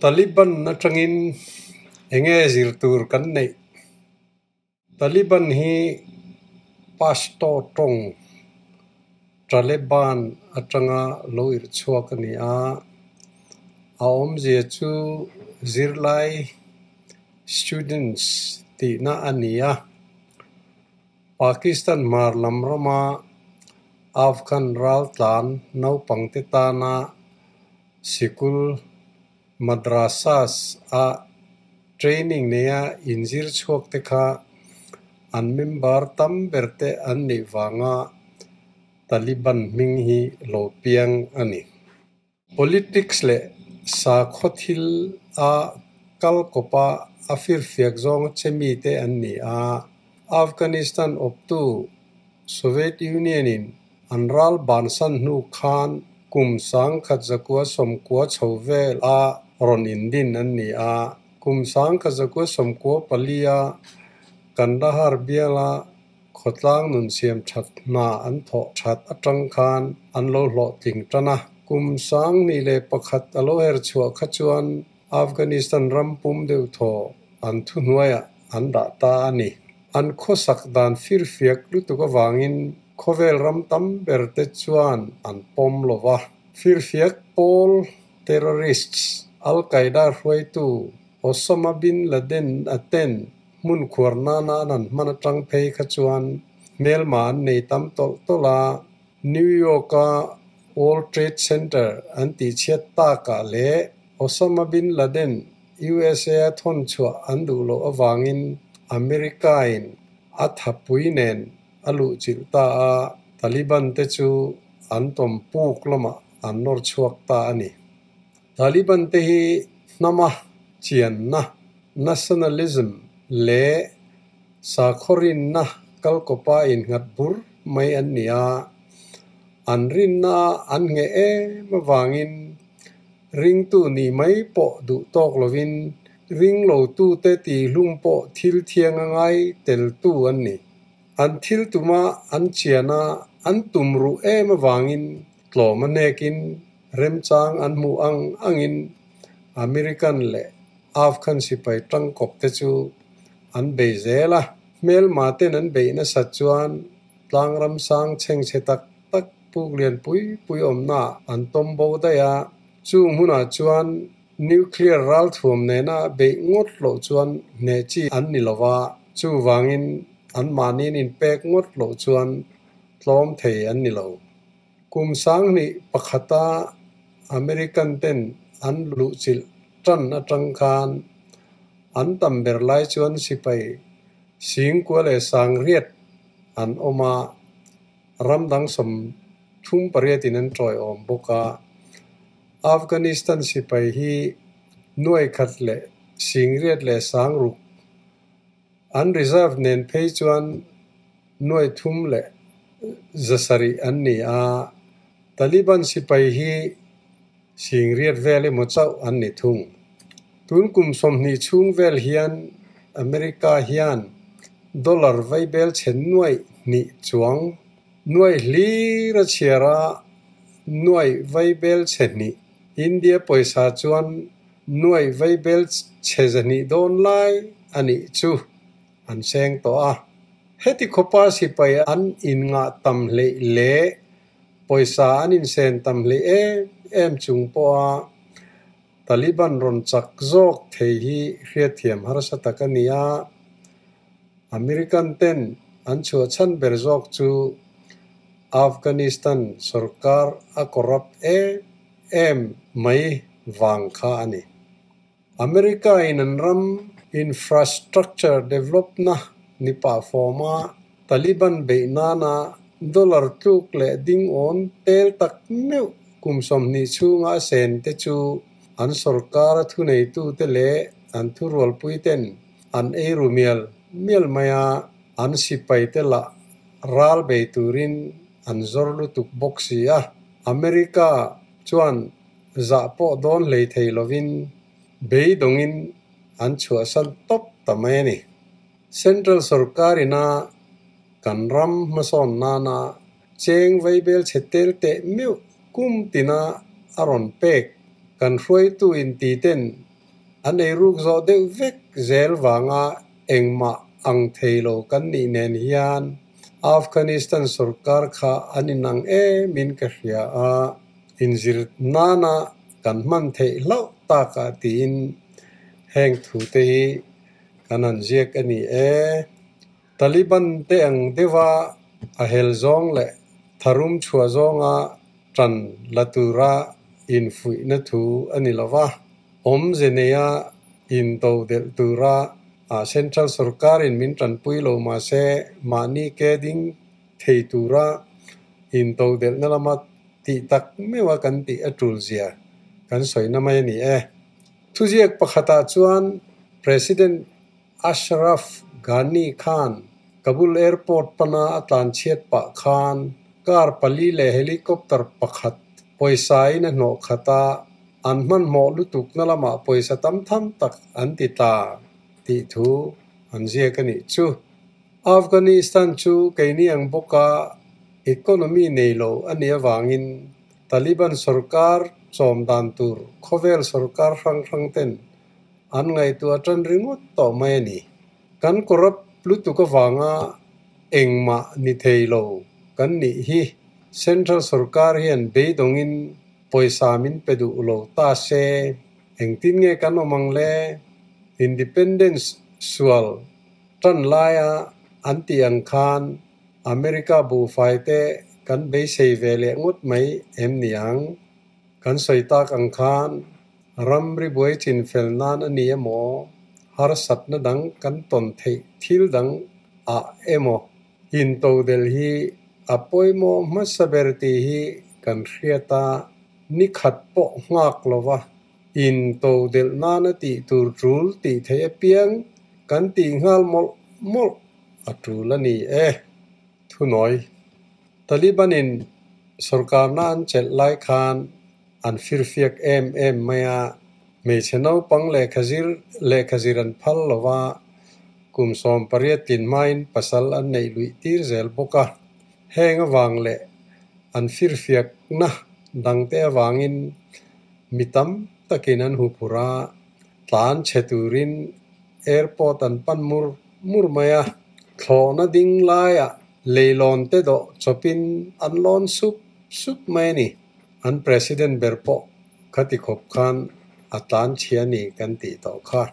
Taliban atangin enge zir tur kan neih? Taliban hi Pashto tawng Taleban atanga lo irh chhuak a ni a, a awmzia chu zirlai, students, tihna a ni a. Pakistan hmar lam rama Afghan raltlan naupangte tana sikul, madrasas, a training neia inzir chhuak te kha an member tam ber te an nih vanga Taliban hming hi lo piang a ni. Politics leh sakhaw thil a kal kawpa a firfiak zawng che mite an ni a. Afghanistan awptu Soviet Union in an ral bansan hnu khan kum 1990 chho vel a rawn indin an ni a. Kum 1994 a Kandahar biala khawtlang nun siam that hna an thawh that atang khan an lo hlawhtling tan a. Kum 2001 a lo her chhuah kha chuan Afghanistan ram pum deuh thaw an thuhnuaiah an dah ta a ni. An khawsak dan firfiak lutuk avangin khawvel ram tam ber te chuan an pawm lo va. Firfiak pawl, terrorists, Al-Qaeda hruaitu Osama bin Laden a ten hmun khuar nana an han hman atang phei kha chuan hmelma an nei tam tawlh tawlh a, New York-a World Trade Center an tihchhiat takah leh Osama bin Laden USA a thawn chhuah an duh loh avangin America-in a thapui nen a luhchilh ta a, Taliban te chu an tawm puk lamah an nawr chhuak ta a ni. Taliban te hi hnama chianna, nationalism, leh sakhaw rinna kalkawpa innghat bur mai an ni a, an rinna an ngheh em avangin ringtu nih mai pawh duh tawk lovin ring lotute tihlum pawh thil thiang a ngai teltu an ni. An thil tuma an chian a, an tum ruh em avangin tlawm a hnekin remchang an hmuh ang angin American leh Afghan sipai tangkawp te chu an bei zel a. Hmelma ten an beih nasat chuan tlangram sang chhengchhe tak tak puk lian pui pui awmna an tawm bo daih a. Chung hmunah chuan nuclear ralthuam nena beih ngawt loh chuan hneh chi an ni lo va, chuvangin anmahniin inpek ngawt loh chuan tlawm thei an ni lo. Kum 2001-a American ten an luhchilh tan atang khan an tam ber lai chuan sipai 98,000 an awm a, ram dang 38 in an tawiawm bawk a. Afghanistan sipai hi nuai khat leh singriat leh sangruk an reserve nen phei chuan nuai thum leh zasarih an ni a. Taliban sipai hi singriat vel emaw chauh an ni thung. Tun kum 20 chhung vel hian America hian dollar vaibel chhe nuai hnih chuang nuai hlir a chhiar a nuai vaibel chhe hnih India pawisa chuan nuai vaibel chhe zahnih dawn lai a nih chu an seng tawh a. Heti khawpa sipai an inngah tam hleih leh pawisa an insen tam hleih em em chung pawha Taliban rawn chak zawk thei hi hriatthiam harsa tak a ni a. American ten an chhuah chhan ber zawk chu Afghanistan sorkar a corrupt em em mai vang kha a ni. America in an ram infrastructure develop na ni pah fawma Taliban beih nana dollar tluk leh ding awn tel tak meuh kum 20 chhunga a sen te chu an sorkar a thuneitu te leh an thurualpui ten an eiru mial mial mai a, an sipai te lah ral bei turin an zawr lutuk bawk si a. America chuan zah pawh dawn hlei thei lovin beidawngin an chhuahsan tawp ta mai a ni. Central sorkar ina kan ram hmasawn nana cheng vaibel chhe tel teh meuh kum tina a rawn pek kan hruaitu in ti ten An eiruk zawh deuh vek zel vanga engmah ang thei lo kan nih nen hian Afghanistan sorkar kha an inang emin ka hria a, inzir nana kan hman theih hlauh takah tiin heng thute hi kan han ziak a ni e. Taliban te ang deuha a hel zawng leh tharum chhuah zawnga ṭan la tura infuihna thu a ni lo va, awmze neia intodelh tura Central sorkarin min ṭanpui lo mahse mahni ke ding thei tura intodelhna lama tih tak meuha kan tih a ṭul zia kan sawina mai a ni e. Thuziak pakhatah chuan President Ashraf Ghani khan Kabul Airport pana a tlanchhiat pah khan car pali leh helicopter pakhat pawisain a hnawh khat a, an hmanhmawh lutukna lamah pawisa tam tham tak an ti tla tih thu an ziak a nih chu. Afghanistan chu keini ang bawka economy nei lo a nih avangin Taliban sorkar chawm dan tur khawvel sorkar hrang hrang ten an ngaihtuah tan ringawt tawh mai a ni. Kan corrupt lutuk avanga engmah ni thei lo kan nih hi Central sorkar hian beidawngin pawisa min pe duh lo ta se engtin nge kan awm ang le? Independence sual tan laia an tih ang khan America buhfai te kan beisei ve leh ngawt mai em ni ang? Kan sawi tak ang khan ramri buai chin fel nan a ni emaw, harsatna dang kan tawn theih thil dang ah emaw intodelh hi a pawimawh hmasa ber tih hi kan hriat a, ni khat pawh nghak lova intodelh nana tih tur tul tih theih apiang kan tih nghal mawlh mawlh a tul a ni e. Thunawi Taliban-in sorkarna an chelh lai khan an firfiak em em mai a, hmeichhe naupang lehkhazir lehkhazir an phal lo va, kum 18 tlin hmain pasal an neih luih tir zel bawk a. Heng avang leh an firfiakna dangte avangin mi tam takin an huphurh a, tlan chhe turin airport an pan mur mur mai a, thlawhna ding laiah leilawn te dawh chawpin an lawn sup sup mai a ni. An President ber pawh khati khawp khan a tlan chhia a ni kan tih tawh kha.